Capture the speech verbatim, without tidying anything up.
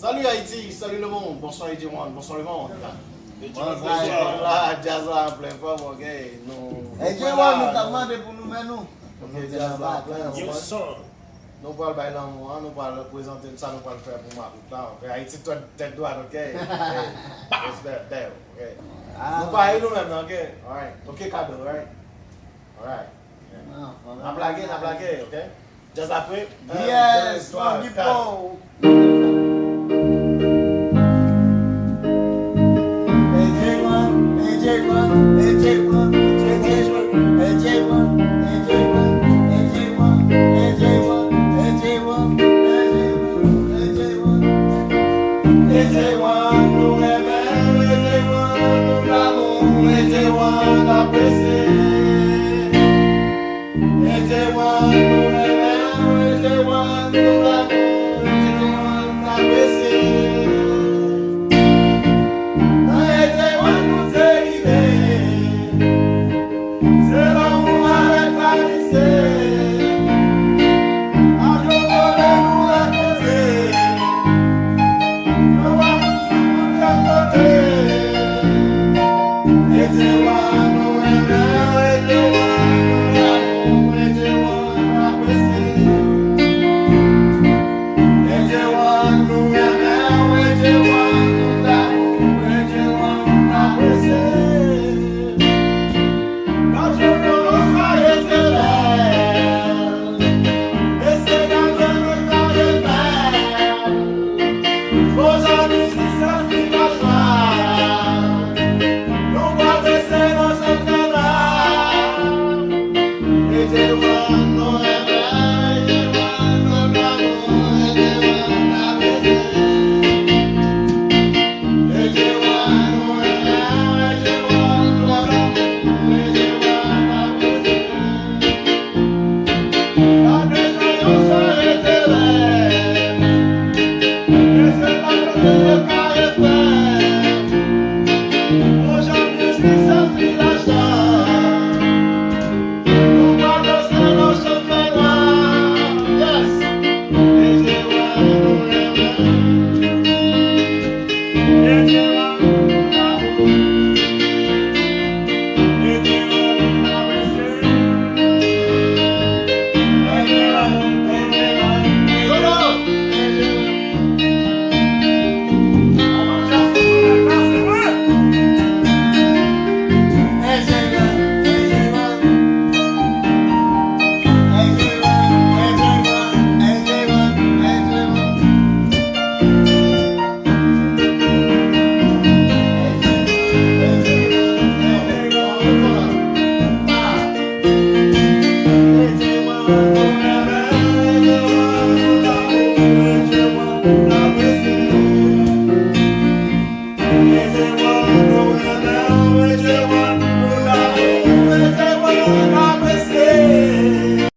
Salut Haïti, salut le monde, bonsoir A J One, bonsoir le monde. Bonsoir. Jazz la an plen fòm, ok. Nou, nou Hey, J One, nou t ap mande pou nou men nou. Ok, jazz la an plen fòm. Nou pral bay lanmou an, nou pral prezante n sa nou pral fè pou makout la, ok. Ayiti tèt, tèt dwat, ok. Respè, bèl, ok. Nou pa ri nou menm nan, ok. Alright. Ok, kado, right? Alright. N ap lage, n ap lage, ok. Jazz la prè? Yes, Mangi Paw.